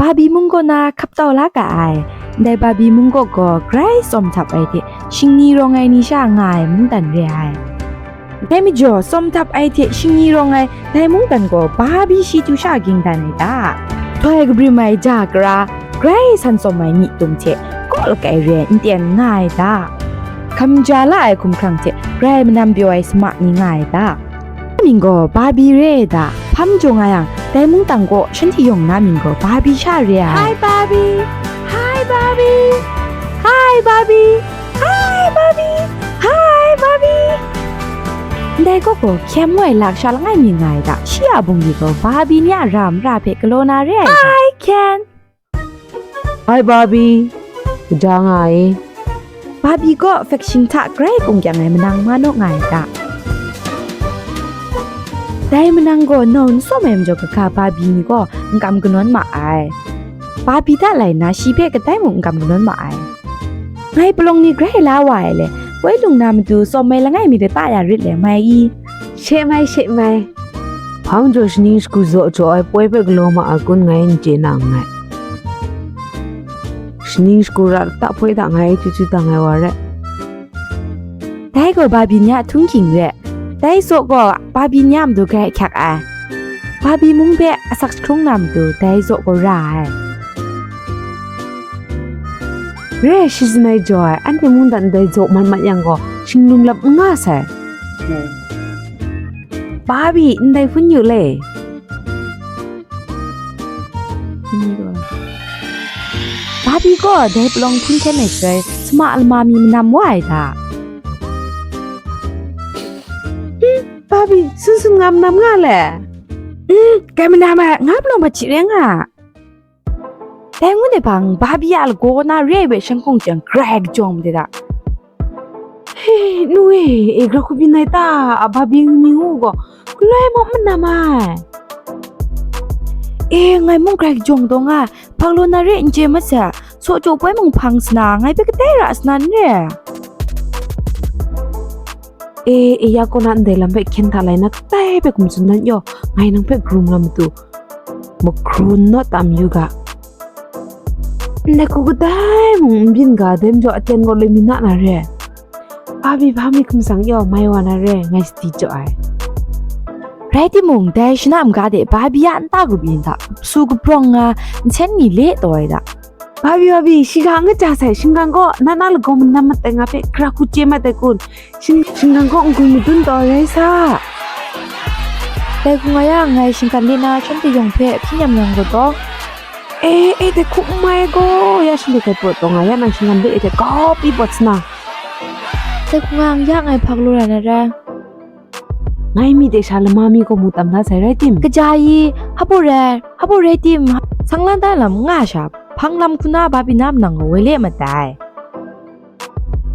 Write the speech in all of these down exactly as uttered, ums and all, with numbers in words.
Babi mung kaw na hkap tau la ga ai. Ndai Babi mung kaw gaw grai tsawm htap ai hte shingni rawng ai ni sha nga ai mungdan re ai. Dai majaw, tsawm htap ai hte shingni rawng ai dai mungdan gaw Babi shi tu sha ging dan ai da. Htoi kabrim ai ja kara, grai san tsawm ai myi tum hte kaw lakai re ai nten nga ai da. Hkam ja la ai hkumhkrang hte grai manam pyaw ai sama ni nga ai da. Mying gaw Babi re ai da. Hpa majaw nga yang, dai mungdan kaw shanhte yawng na mying gaw Babi sha re ai. Hi, Babi! Hi, Babi! Hi, Babi! Hi, Babi! Hi, Babi! Ndai kaw gaw hkyem woi lak sha langai mi nga ai da. Shi a bungli gaw Babi ni a ra mara hpe galaw na re ai da. Hi, Ken! Hi, Babi. Kaja nga ai. Babi gaw hpekshing hta grai kungkyang ai manang ma naw nga ai da. Dai manang gaw nau n sawm ai majaw kaga Babi ni gaw n kam kanawn ma ai. Babi da lai nna shi hpe kadai mung n kam kanawn ma ai. Ngai palawng ni grai la wa ai le, poi lung na matu tsawm ai langai mi lata ya rit le mai i? She mai, she mai. Hpa majaw shaning shagu zaw jaw ai poi hpe galaw ma ai kun ngai n chye na nngai. Shaning shagu ra lata poi hta ngai chyu chyu dang ai wa rai. Dai gaw Babi ni a htunghking re. Dai zaw gaw Babi ni a matu grai ahkyak ai. Babi mung hpe asak jahkrung na matu dai zaw gaw ra ai. Re, shi tsun ai jaw ai, anhte mungdan ndai zaw mat mat yang gaw, shinglung lap n nga sai. Babi, ndai hpun yu le. Babi gaw dai palawng hpun hkyen ai shaloi, sama lama mi manam wa ai da. Hmm, Babi, sun sun nga manam nga le. Hmm, kai manam ai, nga palawng hpaji rai nga. Dai ngut ai hpang, Babi a lagaw na re ai hpe shan hkawng chyang grai kajawng made da. He, nu e, e, gra hku byin ai ta, a Babi mying u gaw, galoi mung manam ai. E, ngai mung grai kajawng taw nga, hpang law na re n chye mat sa, saw jaw poi mung hpang sa na, ngai hpe kadai ra sa na n re. E, e, ya kaw na ndai lam hpe hkyen hta lai na kadai hpe hkum tsun dan yaw, ngai nang hpe karum lam matu, mahkrun naw tam yu ga. Ndai hku kadai mung n byin ga, dai majaw aten gaw loi mi na na re. Babi hpa mi hkum tsang yaw mai wa na re, ngai sadi jaw ai. Rai timung, dai shana maga de Babi a nta grup yin hta, su kabrawng nga, nsen mi le taw ai da. Babi, Babi, shiga n kaja sai, shinggan gaw na na lagaw manam mat ai nga hpe gra hku chye mat ai kun? Shing-, shinggan gaw n-gun madun taw rai sa. Dai hku nga yang, ngai shinggan le na shanhte yawng hpe hpyi nyam yang gaw taw. E, e, dai hku n mai gaw, ya shanhte hkai pawt taw nga ya, nang shinggan le e hte gawp i pawt sa na. Dai hku nga yang, ya ngai hpa galaw ra na rai. Ngai mi de sha lama mi gaw mu tam la sai rai tim? Kaja i, hpa rai, hpa rai tim? Sang lan da lam nga sha, hpang lam hku na Babi na manang gaw woi le mat dai.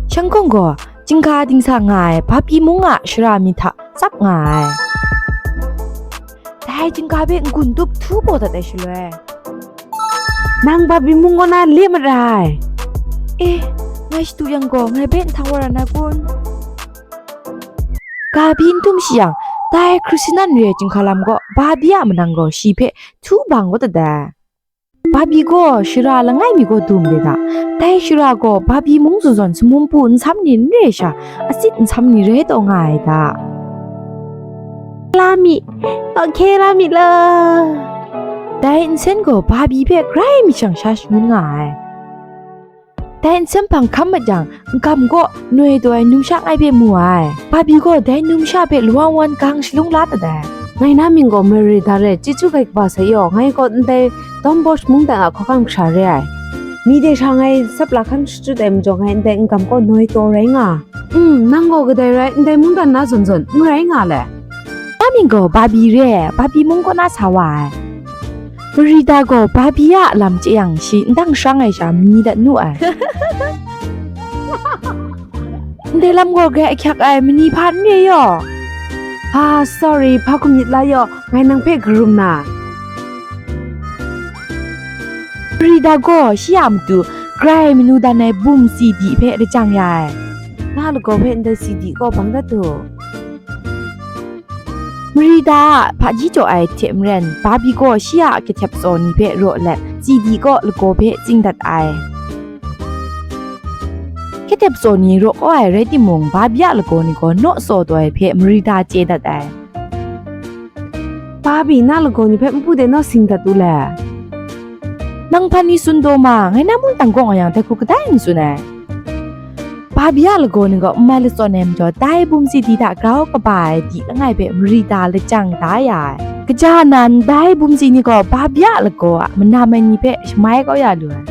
Shan hkawng gaw, chyinghka dingsa nga ai Babi mung a shara mi hta tsap nga ai. Dai chyinghka hpe n-gun tup htu baw dat ai shaloi, nang Babi mung kaw na le mara ai. E, ngai shadu yang gaw, ngai hpe nhtang wa ra na kun? Ga byin htum shi yang, dai hkrit sinan re ai chyinghka lam gaw Babi a manang gaw shi hpe htu bang kau dat ai. Babi gaw shara langai mi gaw dum de ga, dai shara gaw Babi mung zawn zawn samum pu nsam ni n re sha, atsit nsam ni rai taw nga ai da. La mi, ok, la mi la. Dai nsen gaw Babi hpe grai mi shang sha shangun nga ai. Dai nsen hpang hkam mat yang, n-gam gaw noi taw ai numsha ngai hpe mu ai. Babi gaw dai numsha hpe lawan wan gang shalung la dat ai. Ngai na mying gaw Merida re, chyeju gai kaba sai yaw, ngai gaw ndai Don Bosc mungdan a hkawhkam kasha re ai. Mi de sha ngai sap la hkan shachyut ai majaw, ngai ndai n-gam gaw noi taw rai nga. Mm, nang gaw kadai rai, ndai mungdan na zawn zawn, n rai nga le. Na mying gaw Babi re, Babi mung kaw na sa wa ai. Merida gaw Babi a lam chye yang shi ndang sharang ai sha mani dat nu ai. Ndai lam gaw grai ahkyak ai, mani hpa n re yaw. Ah, sorry, hpa hkum myit la yaw, ngai nang hpe karum na. Merida gaw shi a matu grai manu dan ai bum si di hpe lajang ya ai. Na Na lagaw hpe ndai sidi kaw bang dat u. Marida a hpaji jaw ai hte maren, Babi gaw shi a kahtyep tsaw ni hpe raw let, sidi kaw lagaw hpe tsing dat ai. Kahtyep tsaw ni raw kau ai rai timung, Babi a lagaw ni gaw naw tsaw taw ai hpe Marida chye dat ai. Babi, na lagaw ni hpe npu de naw sing dat u le. Nang hpan ni tsun taw ma, ngai na mung tang gaw nga yang, dai hku kadai n tsun ai. Babi a lagaw ni gaw n mai latsawn ai majaw, dai bumsi di hta grau kaba ai di langai hpe Marida lajang da ya ai. Kaja nan, dai bumsi ni gaw Babi a lagaw a manam ai ni hpe shamai kau ya lu ai.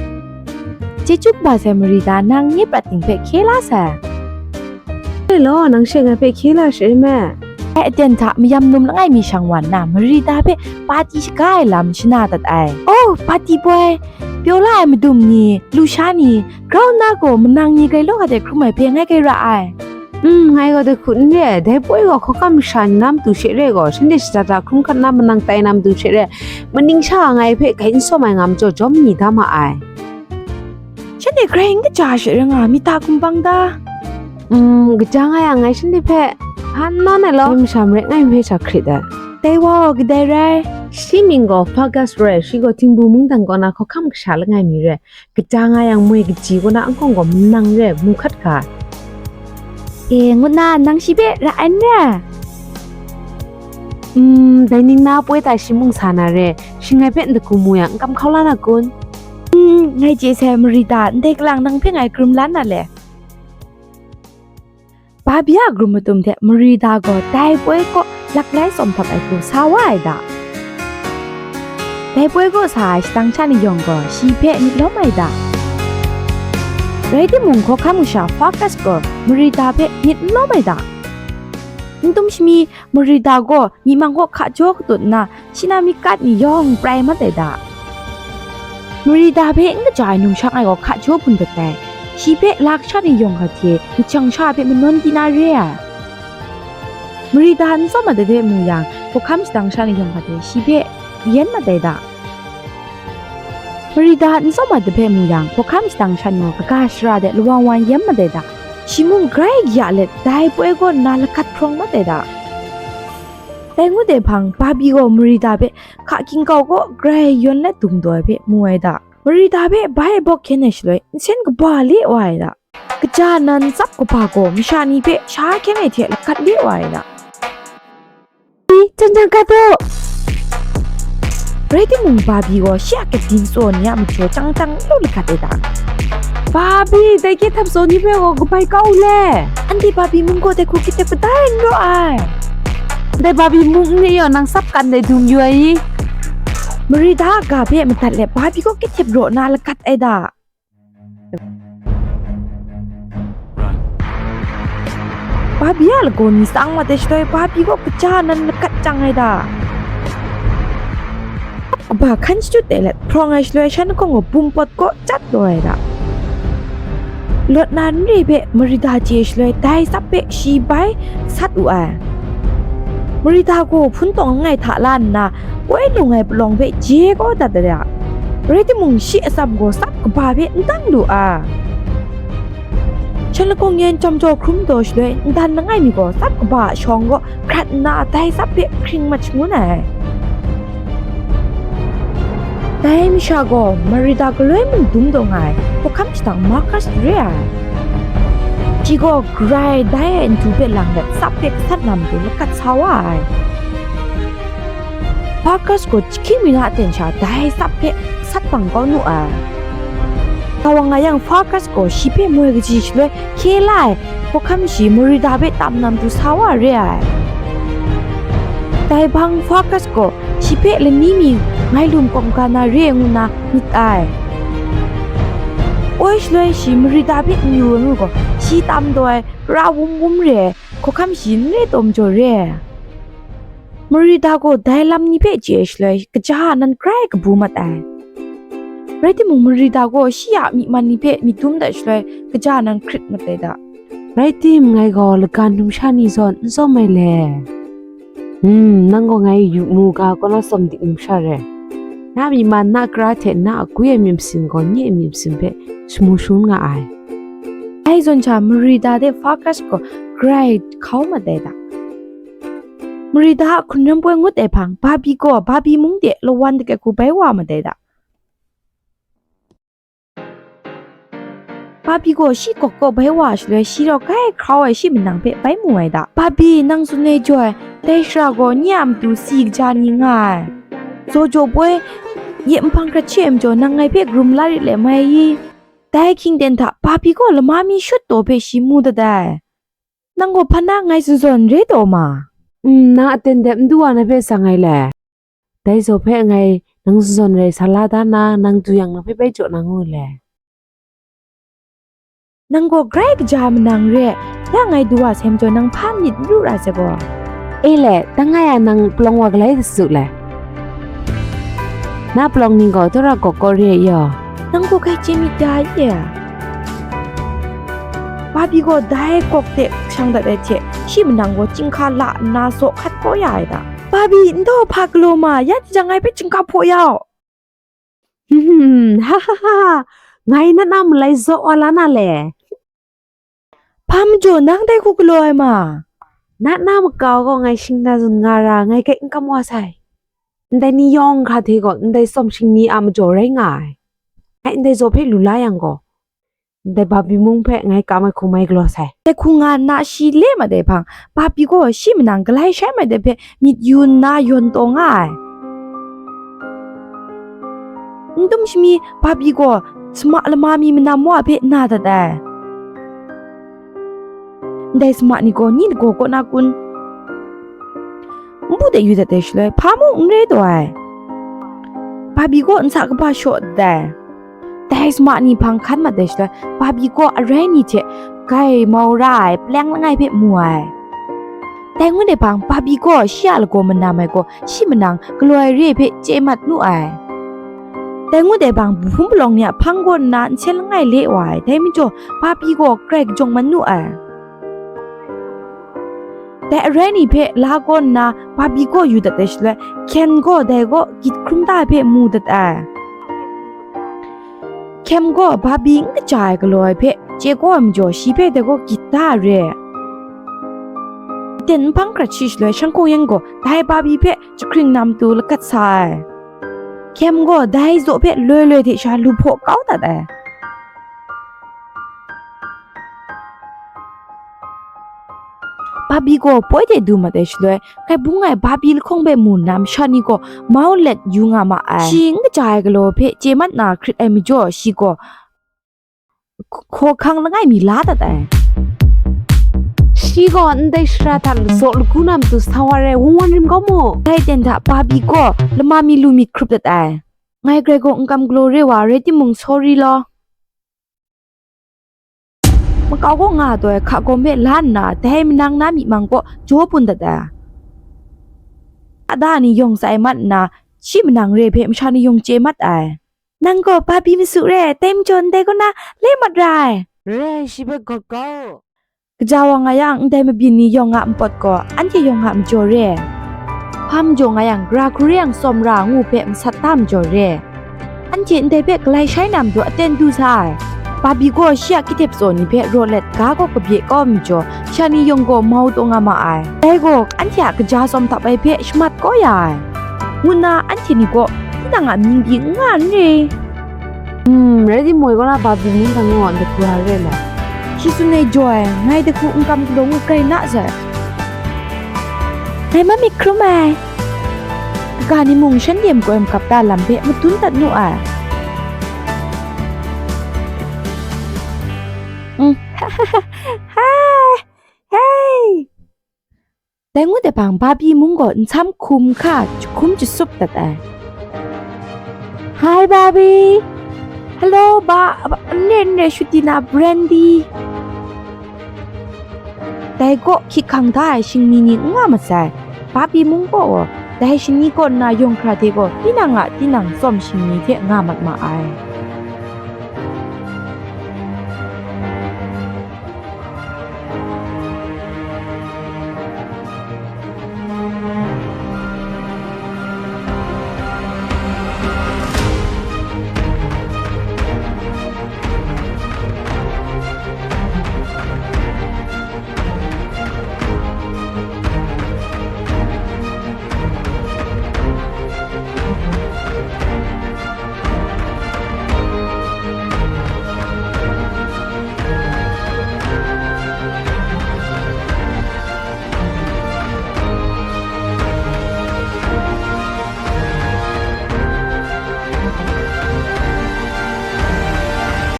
Chyeju kaba sai Marida, nang nye prat ting hpe hkye la sai. E law, nang she ngai hpe hkye la share me. Ai aten hta mayam num langai mi shang wa nna, Marida hpe pati shaga ai lam shana dat ai. Oh, pati poi, pyaw la ai madum ni, lusha ni, grau nna gaw manang ni grai law hkade hkrum ai hpe ngai grai ra ai. Mm, ngai gaw dai hku n re ai, dai poi gaw hkawhkam masha ni na matu she re gaw, shanhte shada da hkrum hkat na manang tai na matu she re, maning sha ngai hpe grai n sawm ai nga majaw, jawm mi da ma ai. Shanhte grai n kaja she rai nga, myit hta hkum bang da? Mm, kaja nga yang ngai shanhte hpe hpan nawn ai law, masha marai ngai hpe sha hkrit ai. Dai wa gaw kadai rai? Shi mying gaw Fergus rai, shi gaw Htingbu mungdan kaw na hkawhkam kasha langai mi rai. Kaja nga yang moi kaji kaw na anhkawng gaw manang re, mu hkat ga. E, ngut na nang shi hpe ra ai n re? Mm, dai ning na poi ta shi mung sa na re, shi ngai hpe n dagu mu yang, n kam hkau la na kun? Mm, ngai chye sai, Marida, ndai kalang nang hpe ngai karum la na le. Babi a karum matum hte Marida gaw dai poi kaw laklai tsawm htap ai hku sa wa ai da. Dai poi kaw sa ai shadang sha ni yawng gaw shi hpe myit lawm ai da. Rai timung, hkawhkam kasha Fergus gaw Marida hpe myit n lawm ai da. N tum shami, Marida gaw myi mang kaw hka jaw katut nna, shi na myit gat ni yawng prai mat ai da. Marida hpe n kaja ai numsha ngai gaw hka jaw bun dat ai. Shi hpe la kasha ni yawng hkra hte, myit shang sha hpe manawn di na re ai. Marida n tsawm ai hpe mu yang, hkawhkam shadang sha ni yawng hkra hte shi hpe yen mat ai da. Marida n tsawm ai hpe mu yang, hkawhkam shadang sha ni gaw kaga shara de lawang wan yen mat ai da. Shi mung grai ya let, dai poi kaw nna lagat hprawng mat ai da. Dai ngut ai hpang, Babi gaw Marida hpe hka hkying kau kaw grai yawn let dung taw ai hpe mu ai da. Marida hpe bai bawk hkyen ai shaloi, nsen kaba le wa ai da. Kaja nan tsap kaba gaw masha ni hpe sha hkyen ai hte lagat le wa ai da. I, jang jang gat u! Rai timung, Babi gaw shi a kabyin tsaw ni a majaw chyang chyang lu lagat ai da. Babi, dai kye htap tsaw ni hpe gaw kabai kau u le. Anhte Babi mung gaw dai hku kye htap kadai n raw ai. Dai Babi mung n re yaw, nang tsap kan dai dum yu ai i? Marida a ga hpe madat let, Babi gaw kye htap raw nna lagat ai da. Babi a lagaw ni tsang mat ai shaloi, Babi gaw kaja nan lagat chyang ai da. Kaba hkan shachyut ai let hprawng ai shaloi, shan lahkawng gaw bum pawt kaw chyat taw ai da. Lawt na n re hpe Marida chye ai shaloi, dai tsap hpe shi bai sat wu ai. Marida gaw hpun tawng langai hta la nna, poi lung ai palawng hpe je kau dat ai da. Rai timung, shi atsam gaw tsap kaba hpe n dang lu a. Shan lahkawng yan chyawm jaw hkrum taw shaloi, ndan langai mi gaw tsap kaba a shawng gaw hkrat nna, dai tsap hpe hkring mat shangun ai. Dai masha gaw Marida galoi mung dum taw nga ai hkawhkam shadang Markus re ai. Shi gaw grai dai ai nhtu hpe lang let, tsap hpe gasat na matu lagat sa wa ai. Markus gaw jahkying mi na aten sha dai tsap hpe sat bang kau nu ai. Tawa nga yang, Markus gaw shi hpe moi kaji shaloi hkye la ai hkawhkam shi Marida hpe tam na matu sa wa re ai. Dai hpang Markus gaw shi hpe lani mi ngai lum kawm ga na re ngu nna myit ai. Oi shaloi shi Marida hpe n yu ai ngu gaw, shi tam taw ai, pra wum wum re ai, hkawhkam shi n re taw majaw re ai. Marida gaw dai lam ni hpe chye ai shaloi, kaja nan grai kabu mat ai. Rai timung, Marida gaw shi a myi man ni hpe myit dum dat shaloi, kaja nan hkrit mat ai da. Rai tim, ngai gaw lagan numsha ni zawn n tsawm ai le. Hmm, nang gaw ngai yu mu ga, kaw na tsawm dik numsha re. Na myi man, na kara hte na agwi ai myit masin gaw nye a myit masin hpe shamu shangun nga ai. Dai zawn sha, Marida de Farkas gaw grai hkau mat ai da. Marida a hkun ram poi ngut ai hpang, Babi gaw Babi mung de lawan de hku bai wa mat ai da. Babi gaw shi gawk kaw bai wa shaloi, shi rau grai hkrau ai shi manang hpe bai mu ai da. Babi, nang tsun ai joi, dai shara gaw nye a matu si kaja ni nga ai. Zaw jaw poi, ye nhpang hkrat she ai majaw, nang ngai hpe karum la rit le mai i? Dai hkying ten hta, Babi gaw lama mi shut taw hpe shi mu dat ai. Nang gaw hpa na ngai zawn zawn re taw ma? Mm, nang aten dep n du wa na hpe tsang ai le. Dai zaw hpe ngai nang zawn zawn rai sa la da na, nang du yang na hpe bai jaw na ngu le. Nang gaw grai kaja manang re, ya ngai du wa sai majaw, nang hpa myit n ru ra sai gaw. E le, dang ngai a nang palawng wa galai da su le. Na palawng ni gaw, dora gawk kaw re ai yaw. Nang gaw grai chye myit ya i e. Babi gaw dai gawk de shang dat ai hte, shi manang gaw chyinghka la nna zaw hkat kaw ya ai da. Babi, n daw hpa galaw ma, ya ni jang ngai hpe chyinghka hpaw yau. Hmm, ha, ha, ha, ha. Ngai na na malai zaw wa la na le. Hpa majaw nang dai hku galaw ai ma? Na na makau gaw ngai shingna zun nga ra, ngai kai n kam wa sai. Ndai ni yawng hkra hte gaw ndai tsawm shingni a majaw rai nga ai. Ngai ndai zaw hpe lu la yang gaw, ndai Babi mung hpe ngai kam ai hku mai galaw sai. Dai hku nga nna shi le mat ai hpang, Babi gaw shi manang galai shai mat ai hpe myit yu nna yawn taw nga ai. N dum shami Babi gaw sama lama mi manam wa hpe na dat ai. Ndai sama ni gaw ni lagaw kaw na kun? Npu de yu dat ai shaloi, hpa mung n re taw ai. Babi gaw nsa kaba shaw dat ai. Dai sama ni hpang hkan mat ai shaloi, Babi gaw arai ni hte grai mau ra ai paleng langai hpe mu ai. Dai ngut ai hpang, Babi gaw shi a lagaw manam ai gaw shi manang galaw ai re hpe chye mat nu ai. Dai ngut ai hpang, hpung palawng ni a hpang kaw nna nsen langai le wa ai, dai majaw Babi gaw grai kajawng man nu ai. Dai arai ni hpe la kaw nna Babi gaw yu dat ai shaloi, Ken gaw dai kaw gyit hkrum da ai hpe mu dat ai. Ken gaw Babi n kaja ai galaw ai hpe chye kaw ai majaw, shi hpe dai kaw gyit da ai re. Ten nhpang hkrat shi shaloi, Shang Kung Yen gaw dai Babi hpe jahkring na matu lagat sa ai. Ken gaw dai zaw hpe loi loi hte sha lu hpaw kau dat ai. Babi gaw poi de du mat ai shaloi, kai bung ai Babi lahkawng hpe mu nna, masha ni gaw mau let yu nga ma ai. Shi n kaja ai galaw hpe chye mat na hkrit ai majaw, shi gaw hkaw hkang langai mi la dat ai. Shi gaw ndai shara hta zaw lagu na matu sa wa re, wun wan rim kau mu. Dai ten hta Babi gaw lama mi lu mi hkrup dat ai. Ngai grai gaw n kam galaw re wa, rai timung, sorry law. Makau kaw nga taw ai hka gawm hpe la nna, dai manang na myi mang kaw jaw bun dat ai. Ada ni yawng tsa ai mat nna, shi manang re hpe masha ni yawng chye mat ai. Nang gaw Babi masu re, dai majaw ndai kaw na le mat ra ai. Re ai, shi hpe gawt kau. Kaja wa nga yang, ndai mabyin ni yawng a npawt gaw anhte yawng a majaw re. Hpa majaw nga yang, gara hkru re yang tsawm ra ngu hpe masat da majaw re. Anhte ndai hpe galai shai na matu aten du sa ai. Babi gaw shi a kitep tsaw ni hpe raw let ga kaw kabye kau ai majaw, sha ni yawng gaw mau taw nga ma ai. Dai gaw anhte a kaja tsawm htap ai hpe shamat kau ya ai, ngu nna anhte ni gaw tinang a mying pyi n nga n re. Hmm, rai timung, kaw na Babi mung hta ngu wa ndai hku ra re ai. Shi tsun ai joi, ngai dai hku n kam galaw ngut grai na sai. Ngai mamyit hkrum ai. Kaga ni mung shanhte makoi makap ta lam hpe madun dat nu ai. Mm. Hai! Hai! Dai ngut ai hpang, Babi mung gaw nsam hkum hka jahkum jasup dat ai. Hi, Babi. Hello, ba, ba, n re, n re, Shuti na Brandy. Dai kaw hkyit hkang da ai shingni ni n nga masai. Babi mung kaw gaw, dai shingni kaw nna yawng hkra hte gaw, tinang a tinang tsawm shingni hte nga mat ma ai.